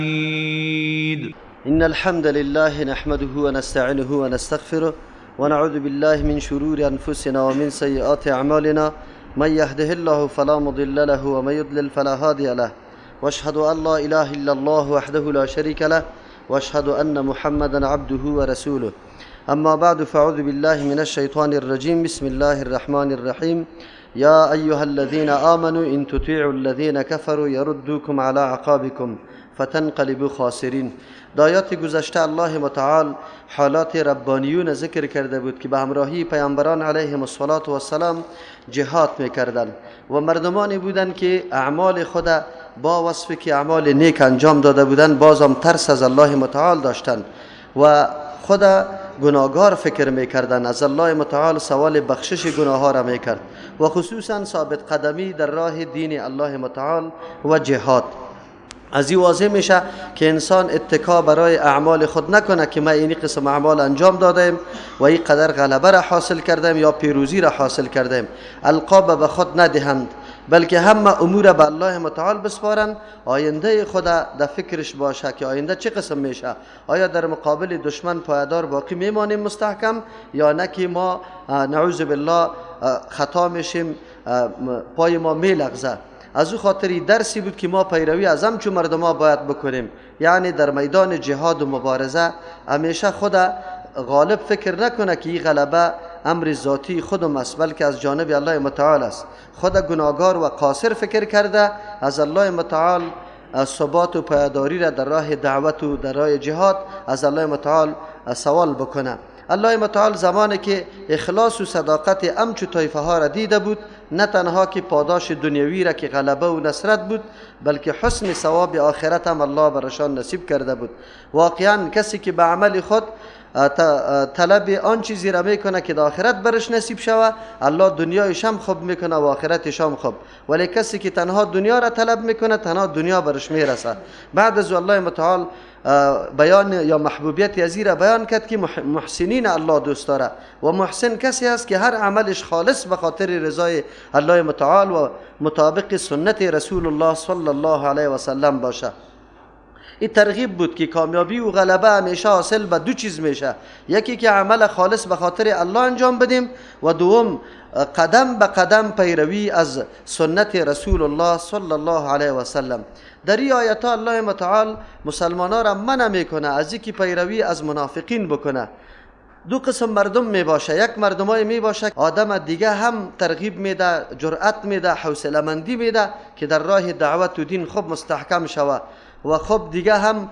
حميد. إن الحمد لله نحمده ونستعينه ونستغفره ونعوذ بالله من شرور أنفسنا ومن سيئات أعمالنا، من يهده الله فلا مضل له ومن يضلل فلا هادي له، واشهد أن لا إله إلا الله وحده لا شريك له، واشهد أن محمدا عبده ورسوله. أما بعد، فأعوذ بالله من الشيطان الرجيم. بسم الله الرحمن الرحيم. يا أيها الذين آمنوا إن تطيعوا الذين كفروا يردوكم على عقابكم فتنقلبوا خاسرین. در آیات گذشته الله متعال حالات ربانیون ذکر کرده بود که به همراهی پیامبران علیهم الصلاة والسلام جهاد میکردند و مردمانی بودند که اعمال خود با وصف که اعمال نیک انجام داده بودند بازم ترس از الله متعال داشتند و خود گناهگار فکر میکردند. از الله متعال سوال بخشش گناه ها را میکرد و خصوصا ثابت قدمی در راه دین الله متعال و جهاد. از این واضح میشه که انسان اتکا برای اعمال خود نکنه که ما اینی قسم اعمال انجام دادیم و این قدر غلبه را حاصل کردیم یا پیروزی را حاصل کردیم. القاب به خود ندهند، بلکه همه امور به الله متعال بسپارند. آینده خود در فکرش باشه که آینده چه قسم میشه، آیا در مقابل دشمن پایدار باقی میمانیم مستحکم یا نه که ما نعوذ بالله خطا میشیم، پای ما میلغزه. از او خاطری درسی بود که ما پیروی از همچون مردم ها باید بکنیم، یعنی در میدان جهاد و مبارزه همیشه خود غالب فکر نکنه که این غلبه امر ذاتی خودم است، بلکه از جانب الله متعال است. خود گناهگار و قاصر فکر کرده از الله متعال ثبات و پایداری را در راه دعوت و در راه جهاد از الله متعال سوال بکنه. الله متعال زمانی که اخلاص و صداقت امچو طایفه ها را دیده بود، نه تنها که پاداش دنیوی را که غلبه و نصرت بود، بلکه حسن ثواب آخرت هم الله برشان نصیب کرده بود. واقعا کسی که به عمل خود طلب آن چیزی را میکنه که در آخرت برش نصیب شوه، الله دنیایش هم خوب میکنه و آخرتش هم خوب. ولی کسی که تنها دنیا را طلب میکنه، تنها دنیا برش میرسه. بعد از الله متعال بیان یا محبوبیت ازی را بیان کرد که محسنین الله دوست داره و محسن کسی است که هر عملش خالص به خاطر رضای الله متعال و مطابق سنت رسول الله صلی الله علیه و سلم باشه. این ترغیب بود که کامیابی و غلبه همیشه حاصل به دو چیز میشه، یکی که عمل خالص به خاطر الله انجام بدیم و دوم قدم به قدم پیروی از سنت رسول الله صلی الله علیه و سلم. در این آیت الله متعال مسلمانان را منع میکنه از اینکه پیروی از منافقین بکنه. دو قسم مردم می باشه، یک مردمای می باشه آدم دیگه هم ترغیب میده، جرأت میده، حوصله مندی میده که در راه دعوت و دین خوب مستحکم شوه و خوب دیگه هم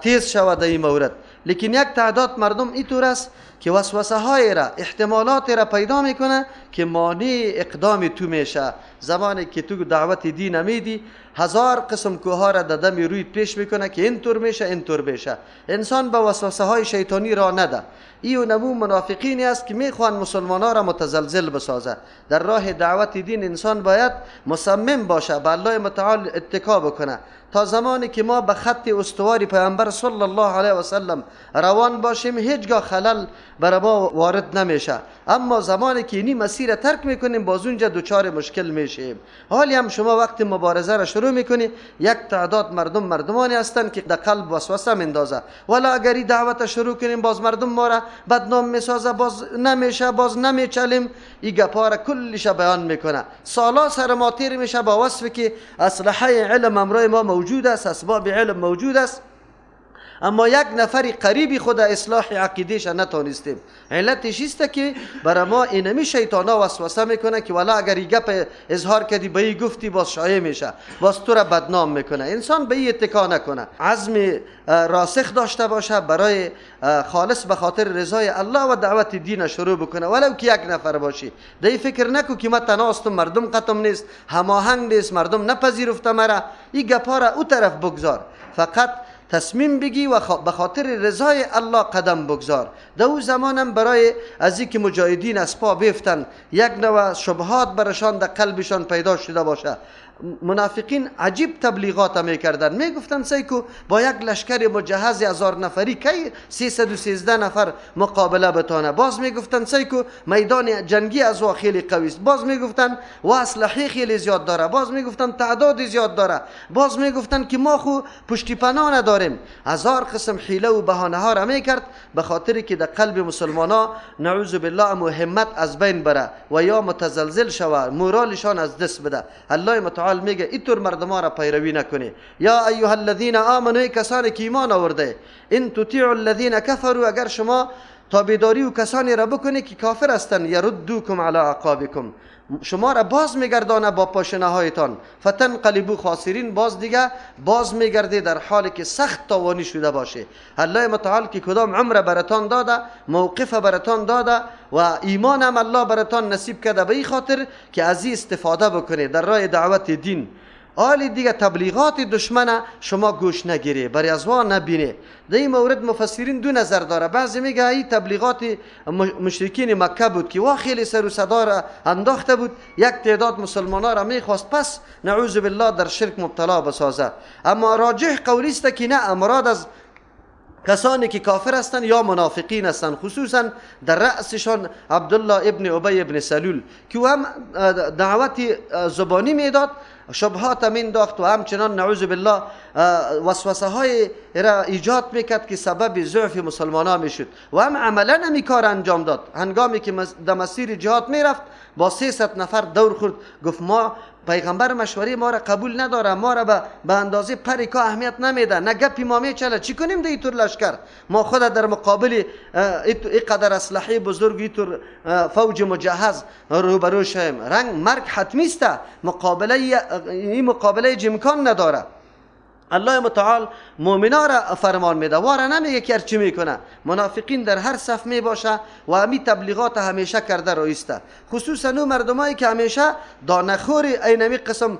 تیز شوه در این مورد. لیکن یک تعداد مردم اینطور است که وسوسه های را، احتمالات را پیدا میکنه که مانع اقدام تو میشه. زمانی که تو دعوت دین میدی، هزار قسم کوه را در دم روی پیش میکنه که اینطور میشه اینطور میشه. انسان به وسوسه های شیطانی را نده. این نمو منافقینی است که میخوان مسلمان ها را متزلزل بسازه. در راه دعوت دین انسان باید مصمم باشه، به الله متعال اتکا بکنه. تا زمانی که ما به خط استواری پیامبر صلی الله علیه و سلم روان باشیم، هیچگاه خلل بر ما وارد نمیشه. اما زمانی که اینی مسیر ترک میکنیم، باز اونجا دچار مشکل میشیم. حالی هم شما وقتی مبارزه را شروع میکنی، یک تعداد مردم مردمانی هستند که در قلب وسوسه میندازه، ولی اگر این دعوت شروع کنیم باز مردم ما را بدنام میسازه، باز نمیشه، باز نمیچلیم. این گپا را کلش بیان میکنه، سالا سر ما تیر میشه با وصف که اسلحه علم امرای ما موجود است، اسباب علم موجود است، اما یک نفری قریبی خود اصلاح عقیدهش نتونستیم. علتش است که برای ما اینمی شیطانا وسوسه میکنه که والا اگر این گپ اظهار کردی، به این گفتی، باز شایع میشه، باز تو را بدنام میکنه. انسان به این اتکا نکنه، عزم راسخ داشته باشه برای خالص به خاطر رضای الله و دعوت دین شروع بکنه، ولو که یک نفر باشی. در فکر نکو که ما تنها هستم، مردم قطم نیست، هماهنگ نیست، مردم نپذیرفته مرا. این گپا را او طرف بگذار، فقط تصمیم بگی و به خاطر رضای الله قدم بگذار. در او زمانم برای از اینکه مجاهدین از پا بیفتن، یک نوع شبهات برشان در قلبشان پیدا شده باشه. منافقین عجیب تبلیغات میکردن، میگفتن سیکو با یک لشکر مجهز 1000 نفری کی 313 نفر مقابله بتانه. باز میگفتن سیکو میدان جنگی از وا خیلی قوی است. باز میگفتن و اسلحه خیلی زیاد داره. باز میگفتن تعداد زیاد داره. باز میگفتن که ما خو پشتی پناه نداریم. هزار قسم حیله و بهانه ها را میکرد به خاطر که در قلب مسلمانا نعوذ بالله مهمت از بین بره و یا متزلزل شوه، مورالشان از دست بده. الله متعال میگه اینطور مردما را پیروی نکنی. یا ایها الذین آمنوا، کسانی که ایمان آورده، ان تطیعوا الذین کفروا، اگر شما تابعداری و کسانی را بکنی که کافر هستند، یردوکم علی اعقابکم، شما را باز میگردانه با پاشنه هایتان، فتنقلبوا خاسرین، باز دیگه باز میگرده در حالی که سخت تاوانی شده باشه. الله متعال که کدام عمر براتان داده، موقف براتان داده و ایمان هم الله براتان نصیب کرده، به این خاطر که از این استفاده بکنه در راه دعوت دین. آلی دیگه تبلیغات دشمن شما گوش نگیری، برای از وا نبینه. در این مورد مفسرین دو نظر داره. بعضی میگه این تبلیغات مشرکین مکه بود که وا خیلی سر و صدا را انداخته بود، یک تعداد مسلمان را میخواست پس نعوذ بالله در شرک مبتلا بسازه. اما راجح قولی است که نه، مراد از کسانی که کافر هستند یا منافقین هستند، خصوصا در رأسشان عبدالله ابن ابی ابن سلول که او هم دعوت زبانی میداد، شبهات مینداخت و همچنان نعوذ بالله وسوسه های را ایجاد میکرد که سبب ضعف مسلمان ها میشد و هم عملا همی کار انجام داد. هنگامی که در مسیر جهاد میرفت با 300 نفر دور خورد، گفت ما پیغمبر مشوره ما را قبول نداره، ما را به اندازه پریکا اهمیت نمیده، نه گپی ما میچله، چی کنیم در اینطور لشکر؟ ما خود در مقابل اینقدر اسلحه بزرگ، اینطور فوج مجهز روبرو شویم، رنگ مرگ حتمی است، مقابله این مقابله امکان نداره. الله متعال مؤمنا را فرمان میده، واره نمیگه که چی میکنه. منافقین در هر صف می باشه و همی تبلیغات همیشه کرده رایسته، خصوصا اون مردمایی که همیشه دانخور اینمی قسم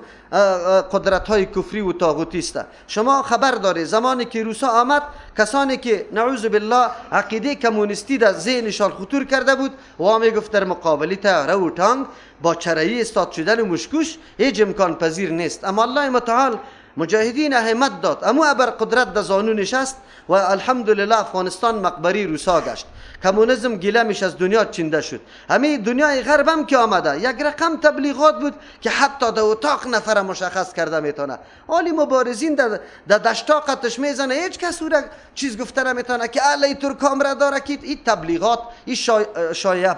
قدرت های کفری و طاغوتی است. شما خبر داری زمانی که روسا آمد، کسانی که نعوذ بالله عقیده کمونیستی در ذهنشان خطور کرده بود و میگفت در مقابل طیاره و تانک با چرایی استاد شدن و مشکوش هیچ امکان پذیر نیست. اما الله متعال مجاهدین همت داد، اما ابر قدرت در زانو نشست و الحمدلله افغانستان مقبری روسا گشت. کمونیسم گیلمش از دنیا چینده شد. همین دنیای غرب هم که آمده یک رقم تبلیغات بود که حتی در اتاق نفر مشخص کرده میتونه. حالی مبارزین در دشتا قطش میزنه، هیچ کس او را چیز گفته نمیتونه که علی تر کامره داره که این تبلیغات، این شایعه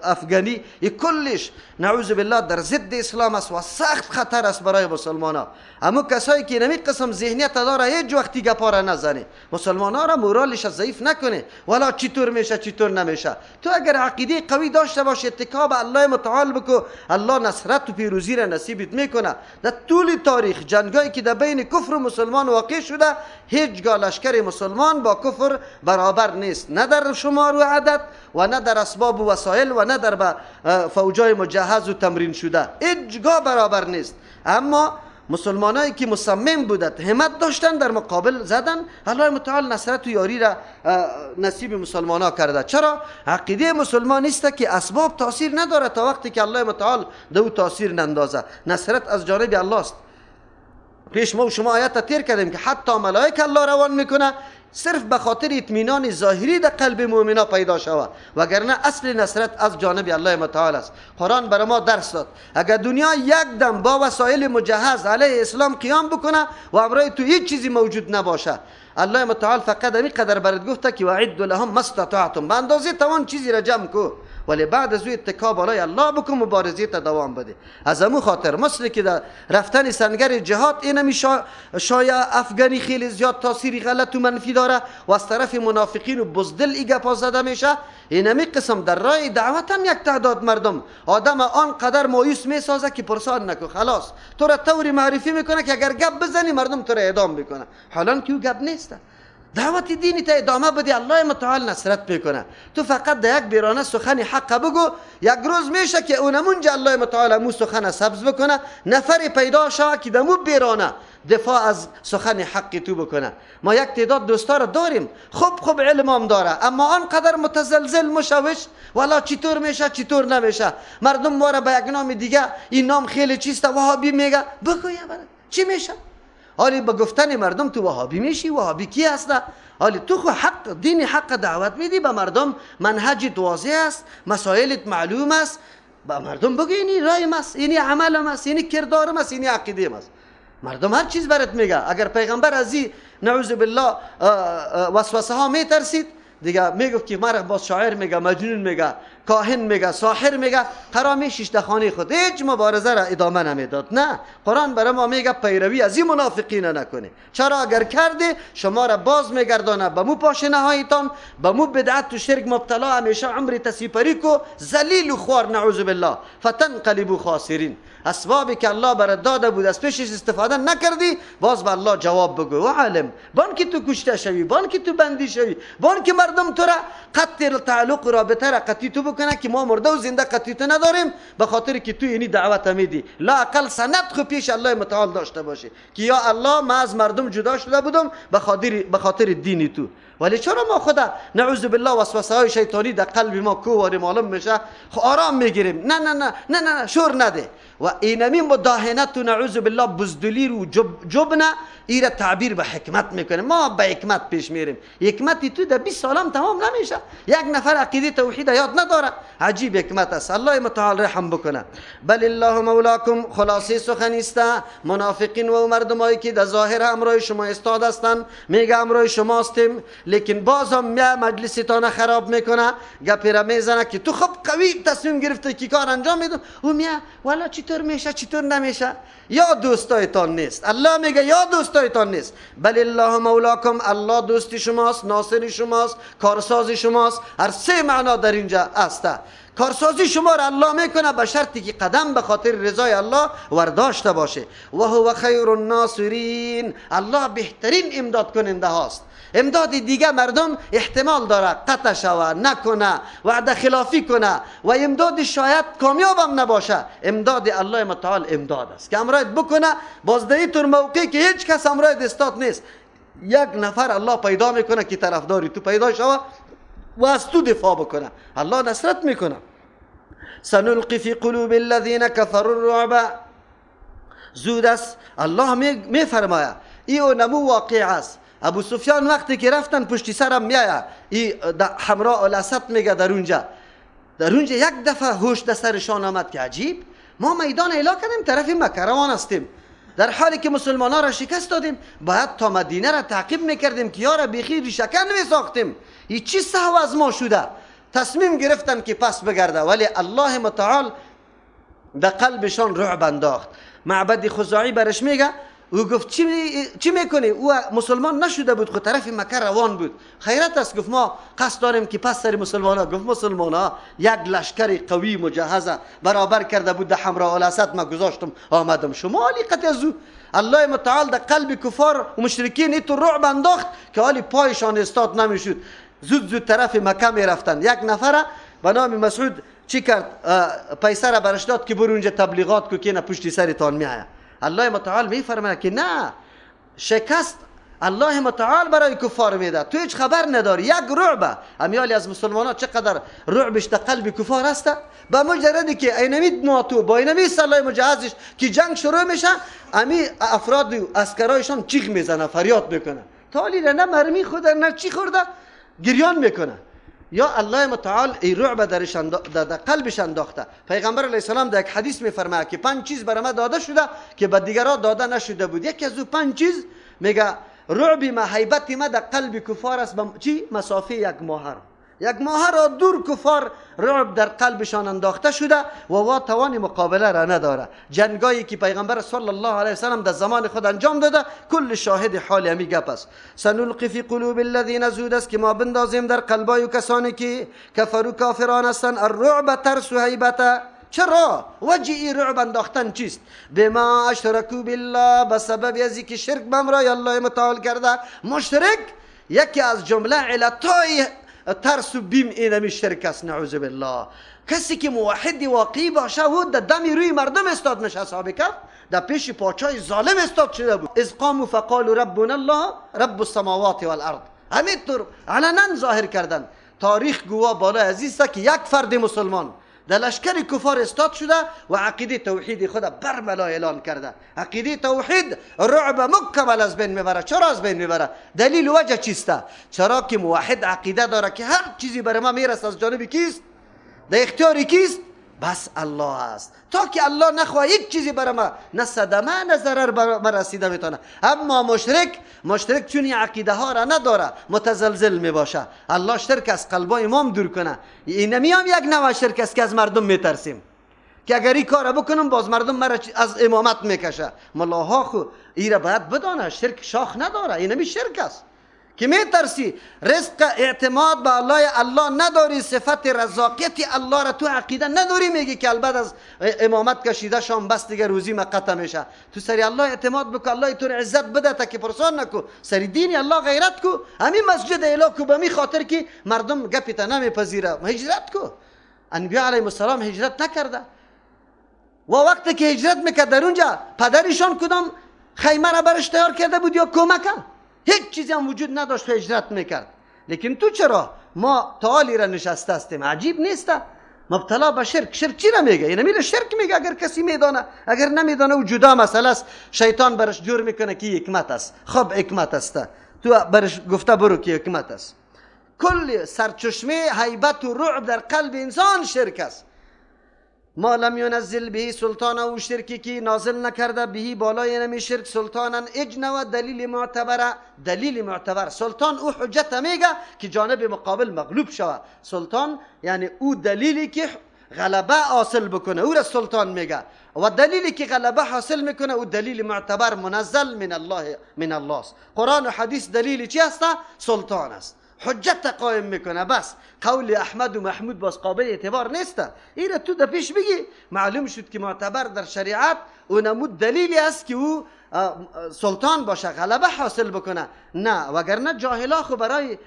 افغانی، این کلش نعوذ بالله در ضد اسلام است و سخت خطر است برای مسلمان ها. اما کسایی که نمی قسم ذهنیت داره هیچ وقتی گپا را نزنه، مسلمان ها را مورالش ضعیف نکنه، ولا چطور میشه چطور نمیشه. تو اگر عقیده قوی داشته باش، اتکا به الله متعال بکو، الله نصرت و پیروزی را نصیبت میکنه. در طول تاریخ جنگایی که در بین کفر و مسلمان واقع شده، هیچگاه لشکر مسلمان با کفر برابر نیست، نه در شمار و عدد و نه در اسباب و وسایل و نه در فوجای مجهز و تمرین شده، هیچگاه برابر نیست. اما مسلمانایی که مصمم بودند، همت داشتن، در مقابل زدن، الله متعال نصرت و یاری را نصیب مسلمانا کرده. چرا؟ عقیده مسلمان نیست که اسباب تاثیر نداره تا وقتی که الله متعال دو تاثیر نندازه. نصرت از جانب الله است. پیش ما و شما آیت تیر کردیم که حتی ملائک الله روان میکنه صرف به خاطر اطمینان ظاهری در قلب مؤمنا پیدا شود، وگرنه اصل نصرت از جانب الله متعال است. قرآن برای ما درس داد اگر دنیا یک دم با وسایل مجهز علیه اسلام قیام بکنه و امرای تو هیچ چیزی موجود نباشه، الله متعال فقط همین قدر برات گفته که وعد لهم ما استطعتم، به اندازه توان چیزی را جمع کو، ولی بعد از او اتکا بالای الله بکن، مبارزه تا دوام بده. از امو خاطر مثل که در رفتن سنگر جهاد اینمی شایع افغانی خیلی زیاد تاثیر غلط و منفی داره و از طرف منافقین و بزدل ای گپا زده میشه، اینمی قسم در راه دعوت هم یک تعداد مردم آدم آن قدر مایوس میسازه که پرسان نکو، خلاص تو را طوری معرفی میکنه که اگر گپ بزنی مردم تو را اعدام میکنه، حالا که او گپ نیست. دعوت دینی تا ادامه بدی، الله متعال نصرت میکنه. تو فقط در یک بیرانه سخن حق بگو، یک روز میشه که اونمونجا الله متعال مو سخن سبز بکنه، نفری پیدا شوه که دمو بیرانه دفاع از سخن حق تو بکنه. ما یک تعداد دوستا را داریم، خوب خوب علم هم داره، اما آنقدر متزلزل مشوش، والا چطور میشه چطور نمیشه، مردم ما را به یک نام دیگه، این نام خیلی چیست، وهابی میگه، بگو یه برد چی میشه؟ حالی به گفتن مردم تو وهابی میشی، وهابی کی هست؟ حالی تو خو حق دین حق دعوت میدی به مردم، منهجت واضح است، مسائلت معلوم است، به مردم بگو اینی رای ماست، اینی عمل ماست، اینی کردار ماست، اینی عقیده ماست. مردم هر چیز برات میگه. اگر پیغمبر از این نعوذ بالله وسوسه ها میترسید دیگه، میگفت که مرا باز شاعر میگه، مجنون میگه، کاهن میگه، ساحر میگه، قرار میشیش در خانه خود، هیچ مبارزه را ادامه نمیداد. نه، قرآن برای ما میگه پیروی از این منافقین نکنی. چرا؟ اگر کردی شما را باز میگردانه به مو پاشنه هایتان، به مو بدعت و شرک مبتلا، همیشه عمر تسیپری کو ذلیل و خوار نعوذ بالله، فتنقلبوا خاسرین. اسبابی که الله برات داده بود از پیشش استفاده نکردی، باز به الله جواب بگو. و عالم بان که تو کشته شوی، بان که تو بندی شوی، بان که مردم تو را قطع تعلق رابطه را قطعی تو بکنه که ما مرده و زنده قطعی تو نداریم، به خاطر که تو اینی دعوت میدی. لا اقل سند خو پیش الله متعال داشته باشی که یا الله ما از مردم جدا شده بودم به خاطر دینی تو. ولی چرا ما خدا نعوذ بالله وسوسه های شیطانی در قلب ما کواری معلوم میشه، خو آرام میگیریم، نه نه نه نه نه شور نده. و اینمی مداهنت و نعوذ بالله بزدلی و جبنه ایره تعبیر به حکمت میکنه. ما به حکمت پیش میریم، حکمتی تو در 20 سالم تمام نمیشه. یک نفر عقیده توحید یاد نداره، عجیب حکمت است. الله متعال رحم بکنه. بل الله مولاکم، خلاصه سخن است. منافقین و مردمایی که در ظاهر همراه شما استاد هستند، میگه همراه شما هستیم، لیکن بازم میا مجلستان خراب میکنه، گپی را میزنه که تو خب قوی تصمیم گرفته که کار انجام میدم، او میا والا چطور میشه چطور نمیشه. یا دوستایتان نیست، الله میگه یا دوستایتان نیست. بل الله مولاکم، الله دوست شماست، ناصر شماست، کارساز شماست. هر سه معنا در اینجا است. کارسازی شما را الله میکنه به شرطی که قدم به خاطر رضای الله ورداشته باشه. و هو خیر الناصرین، الله بهترین امداد کننده هاست. امداد دیگه مردم احتمال داره قطع شوه، نکنه، وعده خلافی کنه و امداد شاید کامیابم نباشه. امداد الله متعال امداد است که امرایت بکنه. باز در موقعی که هیچ کس امرایت استاد نیست، یک نفر الله پیدا میکنه که طرفداری تو پیدا شوه و از تو دفاع بکنه، الله نصرت میکنه. سنلقی فی قلوب الذین کفروا الرعب، زود است الله میفرماید ای او نمو واقع است. ابو سفیان وقتی که رفتن پشتی سرم میایه، ای همراه الاسد میگه در اونجا، در اونجا یک دفعه هوش در سرشان آمد که عجیب، ما میدان اعلا کردیم طرف مکه روان هستیم، در حالی که مسلمان ها را شکست دادیم، باید تا مدینه را تعقیب میکردیم که یارا بیخی ریشکن میساختیم، این چی سهو از ما شده؟ تصمیم گرفتن که پس بگرده، ولی الله متعال در قلبشان رعب انداخت. معبد خزاعی برش میگه، او گفت چی میکنی؟ او مسلمان نشده بود، خود طرف مکه روان بود. خیرت است، گفت ما قصد داریم که پس سر مسلمان ها. گفت مسلمان ها یک لشکر قوی مجهزه برابر کرده بود، در حمراء الاسد ما گذاشتم آمدم، شما علی قطع از او. الله متعال در قلب کفار و مشرکین ایتو رعب انداخت که حالی پایشان استاد نمیشد، زود زود طرف مکه میرفتن. یک نفر به نام مسعود چی کرد؟ پیسه را برش داد که برو اونجا تبلیغات کو که نه پشتی سرتان میآید. الله متعال میفرماید که نه، شکست الله متعال برای کفار میده، تو هیچ خبر نداری. یک رعبه امیالی از مسلمان ها چقدر رعبش در قلب کفار هست، به مجردی که اینمی ناتو با اینمی سلاح مجهزش که جنگ شروع میشه، امی افراد و عسکرایشان چیغ میزنه، فریاد میکنه، تا حالی نه مرمی خورده نه چی خورده، گریان میکنه. یا الله متعال ای رعب در قلبش انداخته. پیغمبر علیه السلام در یک حدیث میفرماید که 5 چیز برای ما داده شده که به دیگران داده نشده بود. یکی از او 5 چیز میگه رعب ما، هیبت ما در قلب کفار است. چی؟ مسافه یک ماه. یک ماه را دور کفار رعب در قلبشان انداخته شده و وا توان مقابله را نداره. جنگایی که پیغمبر صلی الله علیه وسلم در زمان خود انجام داده کل شاهد حال همی گپ است. سنلقی فی قلوب الذین، زود است که ما بندازیم در قلبای کسانی که کفرو کافران هستند، الرعب ترس و هیبت. چرا؟ وجه ای رعب انداختن چیست؟ بما اشرکو بالله، به سبب از که شرک به امرای الله متعال کرده. مشرک یکی از جمله علتای ترس و بیم اینمی شرک است، نعوذ بالله. کسی که موحد واقعی باشه و در دم روی مردم استاد میشه. اصحاب کهف در پیش پاچای ظالم استاد شده بود. اذ قاموا فقالوا ربنا الله رب السماوات والارض. همینطور علنا ظاهر کردن. تاریخ گواه بالای عزیز که یک فرد مسلمان در لشکر کفار استاد شده و عقیده توحید خود برملا اعلان کرده. عقیده توحید رعب مکمل از بین میبره. چرا از بین میبره؟ دلیل وجه چیسته؟ چرا که موحد عقیده داره که هر چیزی برای ما میرسه از جانب کیست؟ در اختیار کیست؟ بس الله است. تا که الله نخواه هیچ چیزی برای ما نه صدمه نه ضرر بر رسیده میتونه. اما مشرک چون این عقیده ها را نداره متزلزل میباشه. الله شرک از قلبای امام دور کنه. اینمی هم یک نوع شرک است که از مردم میترسیم که اگر این کار بکنم باز مردم مرا از امامت میکشه. ملاها خو ایره باید بدانه شرک شاخ نداره، اینمی شرک است که میترسی. رزق اعتماد به الله الله نداری، صفت رزاقیت الله را تو عقیده نداری، میگی که البته از امامت کشیده شام بس دیگه روزی ما قطع میشه. تو سری الله اعتماد بکن، الله تو عزت بده تا که پرسان نکو، سری دین الله غیرت کو. همین مسجد اعلا کو به می خاطر که مردم گپی تا نمیپذیره هجرت کو. انبیا علیهم السلام هجرت نکرده و وقتی که هجرت میکرد در اونجا پدرشان کدام خیمه را برش تیار کرده بود یا کمکه؟ هیچ چیزی هم وجود نداشت و هجرت میکرد. لیکن تو چرا؟ ما تعالی را نشسته هستیم. عجیب نیست؟ مبتلا به شرک. شرک چی را میگه؟ اینه میره شرک میگه اگر کسی میدانه، اگر نمیدانه او جدا مسئله است. شیطان برش جور میکنه که حکمت است. خب حکمت است، تو برش گفته برو که حکمت است. کل سرچشمه هیبت و رعب در قلب انسان شرک است. ما لم ینزل به سلطان، او شرکی که نازل نکرده به بالای نمی شرک سلطانا اجنو دلیل معتبره. دلیل معتبر سلطان او حجت میگه که جانب مقابل مغلوب شوه. سلطان یعنی او دلیلی که غلبه حاصل بکنه او را سلطان میگه، و دلیلی که غلبه حاصل میکنه او دلیل معتبر منزل من الله من الله است. قرآن و حدیث دلیل چی است؟ سلطان است. حجت قائم میکنه. بس قول احمد و محمود باز قابل اعتبار نیست. ایره تو در پیش بگی معلوم شد که معتبر در شریعت او نمود دلیلی است که او سلطان باشه، غلبه حاصل بکنه. نه وگرنه جاهلا خو برای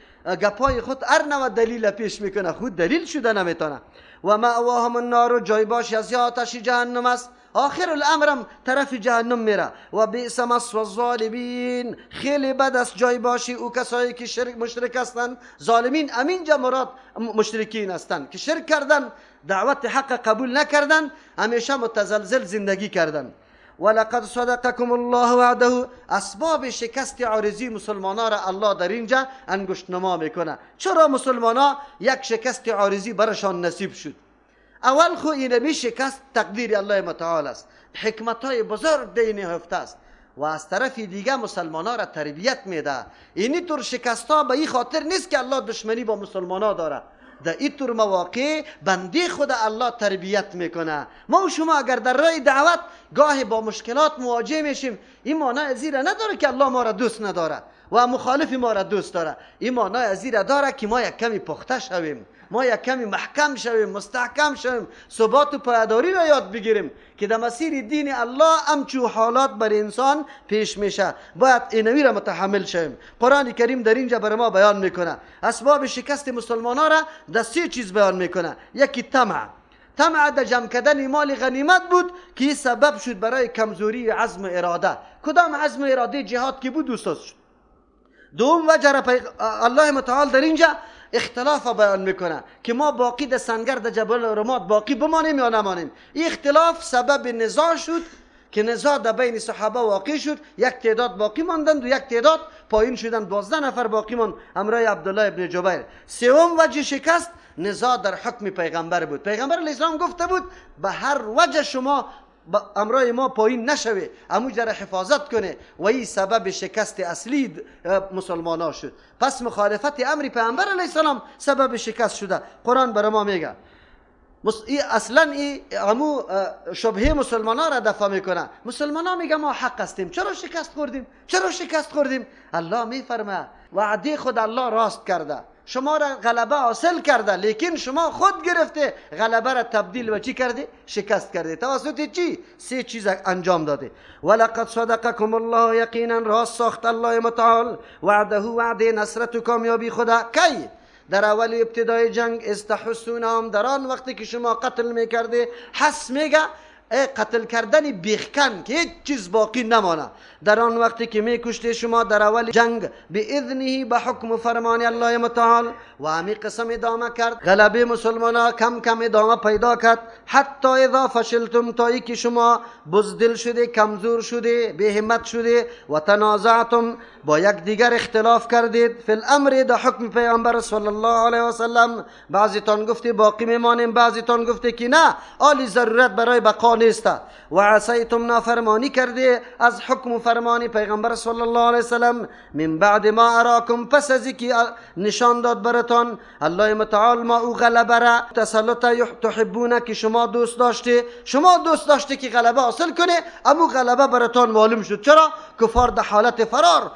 گپای خود هر نوع دلیل پیش میکنه، خود دلیل شده نمیتونه. و مأواهم النار، جای باش از آتش جهنم است. آخر الامرم طرف جهنم میره. و بئس مثوی الظالمین، خیلی بد است جای باشی او کسایی که شرک مشرک هستند. ظالمین امینجا مراد مشرکین هستند که شرک کردن، دعوت حق قبول نکردن، همیشه متزلزل زندگی کردن. ولقد صدقکم الله وعده، اسباب شکست عارضی مسلمانا را الله در اینجا انگشت نما میکنه. چرا مسلمانا یک شکست عارضی برشان نصیب شد؟ اول خو اینمی شکست تقدیر الله متعال است، حکمت های بزرگ دین هفته است و از طرف دیگه مسلمان را تربیت میده. اینی طور شکست ها به این خاطر نیست که الله دشمنی با مسلمان ها داره. در این طور مواقع بنده خود الله تربیت میکنه. ما و شما اگر در راه دعوت گاهی با مشکلات مواجه میشیم، این معنی از این نداره که الله ما را دوست نداره و مخالف ما را دوست داره. این معنی از این داره که ما یک کمی پخته شویم، ما یک کمی محکم شویم، مستحکم شویم، ثبات و پایداری را یاد بگیریم که در مسیر دین الله همچو حالات بر انسان پیش میشه، باید اینوی را متحمل شویم. قرآن کریم در اینجا بر ما بیان میکنه اسباب شکست مسلمان ها را در سه چیز بیان میکنه. یکی طمع، طمع در جمع کردن مال غنیمت بود که سبب شد برای کمزوری عزم اراده. کدام عزم اراده؟ جهاد که بود دوست شد. دوم وجه را الله متعال در اینجا اختلاف بیان میکنه که ما باقی در سنگر در جبل رماد باقی بمانیم یا نمانیم. این اختلاف سبب نزاع شد که نزاع در بین صحابه واقع شد. یک تعداد باقی ماندند و یک تعداد پایین شدند، 12 نفر باقی ماند همراه عبدالله ابن جبیر. سوم وجه شکست نزاع در حکم پیغمبر بود. پیغمبر علیه السلام گفته بود به هر وجه شما امرای ما پایین نشوه، اموجا را حفاظت کنه و این سبب شکست اصلی مسلمان ها شد. پس مخالفت امر پیامبر علیه السلام سبب شکست شده. قرآن برای ما میگه اصلا ای امو شبهه مسلمان ها را دفع میکنه. مسلمان ها میگه ما حق هستیم، چرا شکست خوردیم؟ چرا شکست خوردیم؟ الله میفرمه وعده خود الله راست کرده. شما را غلبه حاصل کرده، لیکن شما خود گرفته غلبه را تبدیل به چی کرده؟ شکست کرده. توسط چی؟ سه چیز انجام داده. ولقد صدقکم الله، یقینا راست ساخت الله متعال وعده، وعده نصرت و کامیابی خدا. کی؟ در اول ابتدای جنگ، استحسونهم، در آن وقتی که شما قتل میکرده. حس میگه قتل کردن بیخکن که هیچ چیز باقی نمانه. در آن وقتی که میکشته شما در اول جنگ، باذنه، به حکم و فرمان الله متعال. و همی قسم ادامه کرد، غلبه مسلمان ها کم کم ادامه پیدا کرد. حتی اذا فشلتم، تا ای که شما بزدل شده، کمزور شده، بی همت شده، و تنازعتم، با یک دیگر اختلاف کردید، فی الامر، در حکم پیامبر صلی الله علیه و سلم. بعضی تان گفته باقی میمانیم، بعضی تان گفته که نه، آلی ضرورت برای بقا نیست. و عصیتم، نافرمانی کرده از حکم و فرمان پیغمبر صلی الله علیه وسلم. من بعد ما اراکم، پس از اینکه نشان داد براتان الله متعال ما او غلبه را، تسلط تحبونه، که شما دوست داشته، شما دوست داشته که غلبه حاصل کنه، اما غلبه براتان معلوم شد. چرا؟ کفار در حالت فرار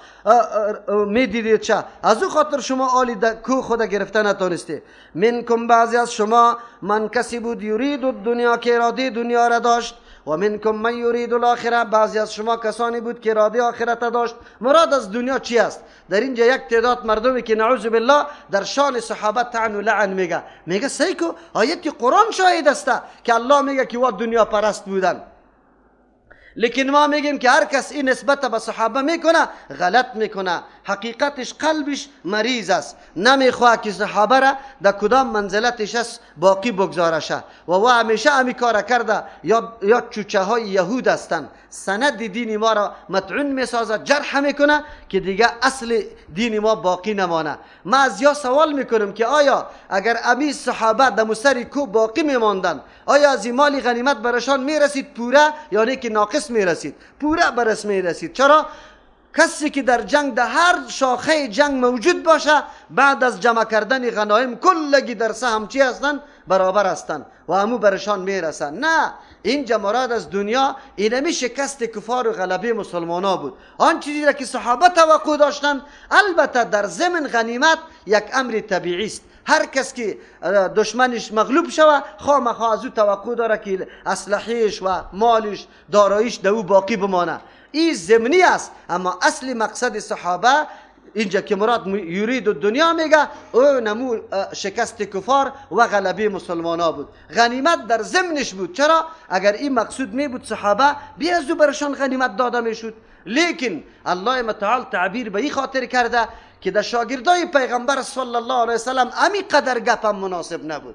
می دیدید، چه از او خاطر شما آلی در کو خود گرفته نتونسته. منکم، بعضی از شما، من کسی بود، یرید الدنیا، که اراده دنیا را داشت. و منکم من یرید الاخره، بعضی از شما کسانی بود که اراده آخرت داشت. مراد از دنیا چی است؟ در اینجا یک تعداد مردمی که نعوذ بالله در شان صحابه طعن و لعن میگه، میگه سیکو آیت قرآن شاهد است که الله میگه که وا دنیا پرست بودن. لیکن ما میگیم که هر کس این نسبت به صحابه میکنه غلط میکنه، حقیقتش قلبش مریض است، نمیخواه که صحابه را در کدام منزلتش است باقی بگذارشه و او همیشه همی کار کرده. یا چوچه های یهود هستند، سند دین ما را مطعون میسازه، جرح میکنه که دیگه اصل دین ما باقی نمانه. ما از یا سوال میکنم که آیا اگر امی صحابه در سر کو باقی میماندن، آیا از مال غنیمت برشان میرسید پوره یا نه که ناقص میرسید؟ پوره برس میرسید. چرا؟ کسی که در جنگ، در هر شاخه جنگ موجود باشه، بعد از جمع کردن غنایم کلگی در سهم چی هستند؟ برابر هستند و همو برشان میرسن. نه، اینجا مراد از دنیا اینمی شکست کفار و غلبه مسلمان ها بود، آن چیزی را که صحابه توقع داشتند. البته در ضمن غنیمت یک امر طبیعی است، هر کس که دشمنش مغلوب شوه خامخا از او توقع داره که اسلحهش و مالش، داراییش در او باقی بمانه. این ضمنی است. اما اصل مقصد صحابه اینجا که مراد یرید دنیا میگه، او نمو شکست کفار و غلبه مسلمان ها بود، غنیمت در ضمنش بود. چرا؟ اگر این مقصود می بود صحابه بی از او برشان غنیمت داده میشد. لیکن الله متعال تعبیر به این خاطر کرده که در شاگردای پیغمبر صلی الله علیه وسلم امی قدر گپ هم مناسب نبود.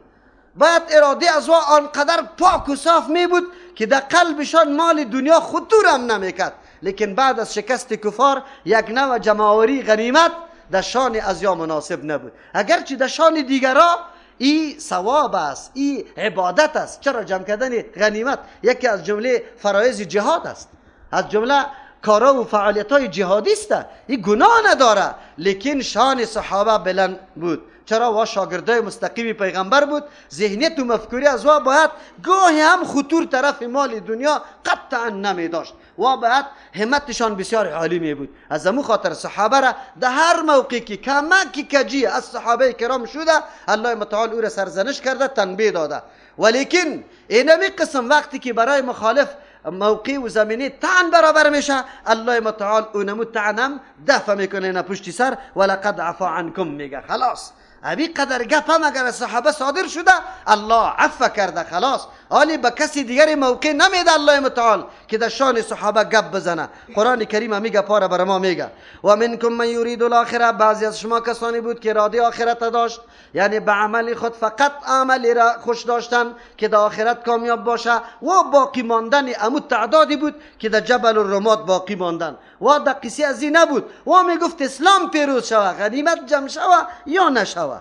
باید اراده از او آنقدر پاک و صاف می بود که در قلبشان مال دنیا خطور هم نمیکرد. لیکن بعد از شکست کفار یک نوع جمعآوری غنیمت در شان از یا مناسب نبود، اگرچه در شان دیگرا ای ثواب است، ای عبادت است. چرا؟ جمع کردن غنیمت یکی از جمله فرایض جهاد است، از جمله کارا و فعالیت های جهادی است، این گناه نداره. لیکن شان صحابه بلند بود. چرا؟ وا شاگردای مستقیم پیغمبر بود، ذهنیت و مفکوری از وا باید گاهی هم خطور طرف مال دنیا قطعا نمی داشت، وا باید همتشان بسیار عالی می بود. از امو خاطر صحابه را در هر موقعی که کمکی کجی از صحابه کرام شده، الله متعال او را سرزنش کرده، تنبیه داده. ولیکن اینمی قسم وقتی که برای مخالف موقع و زمینه طعن برابر میشه، الله متعال اونمو طعنم دفع میکنه نه پشتی سر، ولقد عفا عنکم میگه. خلاص، ابی قدر گپ هم اگر صحابه صادر شده، الله عفو کرده، خلاص. آلی به کسی دیگری موقع نمیده الله متعال که در شان صحابه گپ بزنه. قرآن کریم میگه پاره بر ما میگه و منکم من یرید الاخره، بعضی از شما کسانی بود که اراده آخرت داشت، یعنی به عمل خود فقط عملی را خوش داشتن که در آخرت کامیاب باشه، و باقی ماندن امو تعدادی بود که در جبل الرماد باقی ماندن، و در قصه از این نبود، و میگفت اسلام پیروز شوه، غنیمت جمع شوه یا نشوه.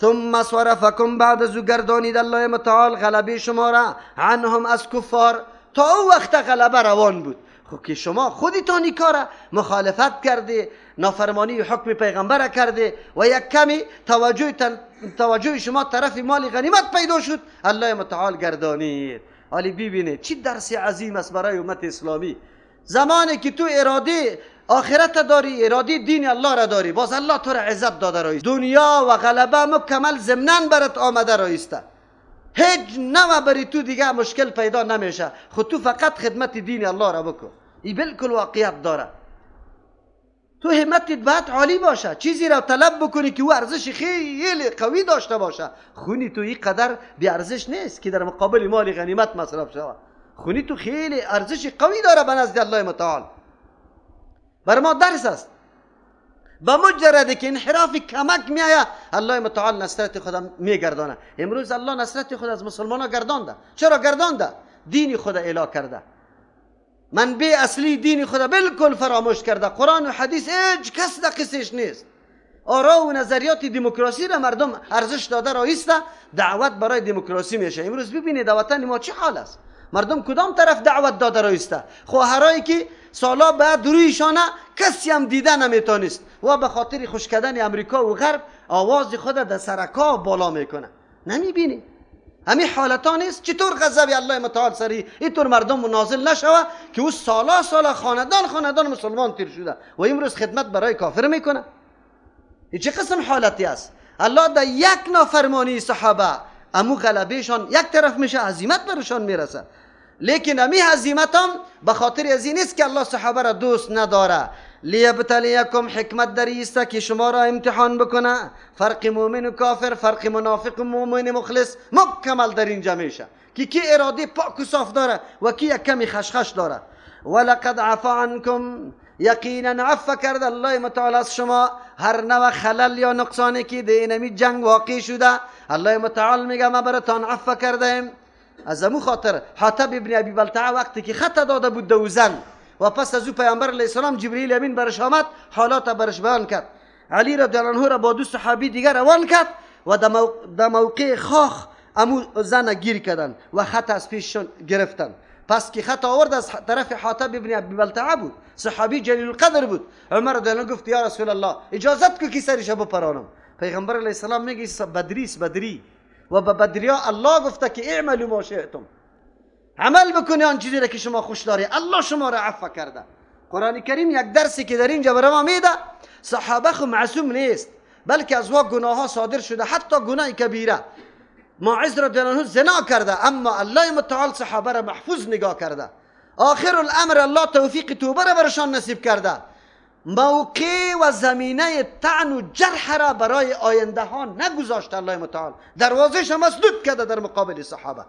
ثم صرفکم، بعد از او گردانید الله متعال غلبه شما را، عنهم، از کفار. تا او وقت غلبه روان بود. خب که شما خودتان این کار مخالفت کرده، نافرمانی حکم پیغمبر کرده و یک کمی توجه شما طرف مال غنیمت پیدا شد، الله متعال گردانید. حالی ببینید چی درس عظیم است برای امت اسلامی. زمانی که تو اراده آخرت داری، اراده دین الله را داری، باز الله تو را عزت داده رایست. دنیا و غلبه مکمل ضمناً برات آمده رایسته. هیچ نوع بری تو دیگه مشکل پیدا نمیشه. خود تو فقط خدمت دین الله را بکن. این بالکل واقعیت داره. تو همتت باید عالی باشه، چیزی را طلب بکنی که او ارزش خیلی قوی داشته باشه. خونی تو این قدر بی ارزش نیست که در مقابل مال غنیمت مصرف شود. خونی تو خیلی ارزش قوی داره به نزد الله متعال. بر ما درس است. به مجرد که انحراف کمک میآید، الله متعال نصرت خود میگردانه. امروز الله نصرت خود از مسلمان ها گردانده. چرا گردانده؟ دین خود اعلا کرده، منبع اصلی دین خود بالکل فراموش کرده. قرآن و حدیث هیچ کس در قصهش نیست. آرا و نظریات دموکراسی را مردم ارزش داده رایسته، دعوت برای دموکراسی میشه. امروز ببینید وطن ما چه حال است، مردم کدام طرف دعوت داده رایسته. خواهرایی که سالا بعد رویشانه کسی هم دیده نمیتونست و به خاطر خوش کردن امریکا و غرب آواز خود در سرکا بالا میکنه. نمیبینی همین حالتا نیست؟ چطور غضب الله متعال سری اینطور مردم نازل نشوه که او سالا سالا خاندان خاندان مسلمان تیر شده و امروز خدمت برای کافر میکنه. این چه قسم حالتی است؟ الله در یک نافرمانی صحابه امو غلبهشان یک طرف میشه، هزیمت برشان میرسه. لیکن امی هزیمت هم به خاطر از این نیست که الله صحابه را دوست نداره. لیبتلیکم، حکمت در ایست که شما را امتحان بکنه. فرق مؤمن و کافر، فرق منافق و مؤمن مخلص مکمل در اینجا میشه که کی اراده پاک و صاف داره و کی یک کمی خشخش داره. ولقد عفا عنکم، یقینا عفو کرد الله متعال از شما هر نوع خلل یا نقصانی که در اینمی جنگ واقع شده. الله متعال میگه ما براتان عفو کردیم. از امو خاطر حاطب ابن ابی بلتعه وقتی که خط داده بود دو زن و پس از او پیامبر علیه السلام جبرئیل امین برش آمد، حالات برش بیان کرد. علی رضی الله عنه را با دو صحابی دیگر روان کرد و در موقع خاخ امو زن گیر کردن و خط از پیششون گرفتن. پس که خط آورد از طرف حاطب ابن ابی بلتعه بود، صحابی جلیل القدر بود. عمر رضی الله عنه گفت یا رسول الله اجازت کو که سرش بپرانم. پیغمبر علیه السلام میگه بدریس بدری، و به بدریا الله گفته که اعملوا ما شئتم، عمل بکنی آن چیزی را که شما خوش داری، الله شما را عفو کرده. قرآن کریم یک درسی که در اینجا برای ما میده، صحابه خو معصوم نیست، بلکه از وا گناه ها صادر شده، حتی گناه کبیره. ماعز رضی الله عنه زنا کرده، اما الله متعال صحابه را محفوظ نگاه کرده. آخر الامر الله توفیق توبه را برشان نصیب کرده. موقع و زمینه طعن و جرح را برای آینده ها نگذاشت الله متعال، دروازه‌اش مسدود کرده در مقابل صحابه.